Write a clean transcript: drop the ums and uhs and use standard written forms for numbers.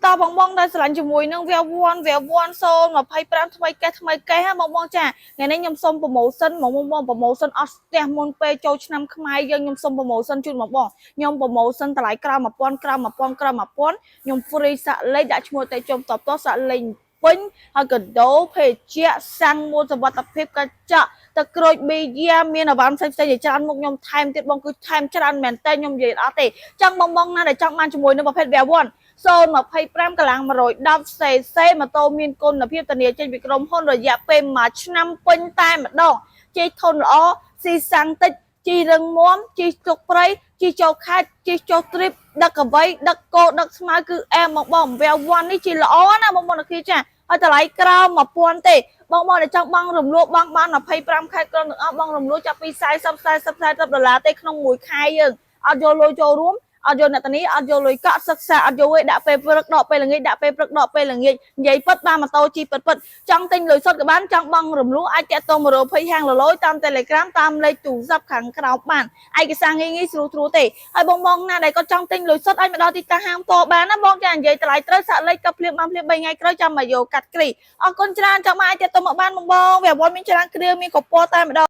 តោះបងបងដែលស្រឡាញ់ជាមួយនឹងវា1វា1 025ថ្មីកេះថ្មីកេះហ៎បងបងចាថ្ងៃនេះខ្ញុំសុំ promotion បងបង promotion អស់ផ្ទះមុនពេលចូលឆ្នាំខ្មែរយើងខ្ញុំសុំ promotion ជូនបងបងខ្ញុំ promotion តម្លៃក្រោម1000ក្រោម1000ក្រោម1000ខ្ញុំ free សាក់លេខដាក់ឈ្មោះតែជុំតបតសាក់លេខពេញហើយកដោភេសជ្ជៈសាំងមួលសវត្ថភាពកញ្ចក់ទឹកក្រូចប៊ីយ៉ាមានអវ៉ាន់ផ្សេងៗជាច្រើនមុខខ្ញុំថែមទៀតបងគឺថែមច្រើនមែនតើខ្ញុំនិយាយអត់ទេចង់បងបងណាដែលចង់បានជាមួយនឹងប្រភេទ Ver 1 025កម្លាំង110 cc ម៉ូតូមានគុណភាពធានាចេញពីក្រុមហ៊ុនរយៈពេល1ឆ្នាំពេញតែម្ដងជិះធន់ល្អស៊ីសាំងតិចជិះរឹងមាំជិះជុកព្រៃជិះចូលខេត្តជិះចុះទ្រីបដឹកកវៃដឹកគោដឹកស្មៅគឺអែមមកបង Ver 1នេះជាល្អណាបងប្អូនអគ្គចាហើយតម្លៃក្រោម1000ទេបងបងដែលចង់បង់រំលោះបង់បាន25ខែក្រុងទាំងអស់បង់រំលោះចាប់ពី40 40 40ដុល្លារទេក្នុងមួយខែយើងអត់យកលុយចូលរួមអត់យកអ្នកតានេះអត់យកលុយកក់សិក្សាអត់យកទេដាក់ពេលព្រឹកដកពេលល្ងាចដាក់ពេលព្រឹកដកពេលល្ងាចនិយាយពិតបានម៉ូតូជិះពិតពិតចង់ទិញលុយសុទ្ធក៏បានចង់បង់រំលោះអាចតាក់ទង120ហាងលលយតាម Telegram តាមលេខទូរស័ព្ទខាងក្រោមបានឯកសារងាយងាយស្រួលស្រួលទេហើយបងបងណាដែលគាត់ចង់ទិញលុយសុទ្ធអាចមកដល់ទីតាំងហាងផ្ទាល់បានណាបងចានិយាយតម្លៃត្រូវសាក់លេខក៏ភ្លាមបានភ្លាម3ថ្ងៃក្រោយចាំមកយកកាត់គ្រីអរគុណច្រើនចង់មកអាចតាក់ទងមកបានបងបងវាវល់មានច្រើនគ្រឿងមានកពណ៌តែម្ដង។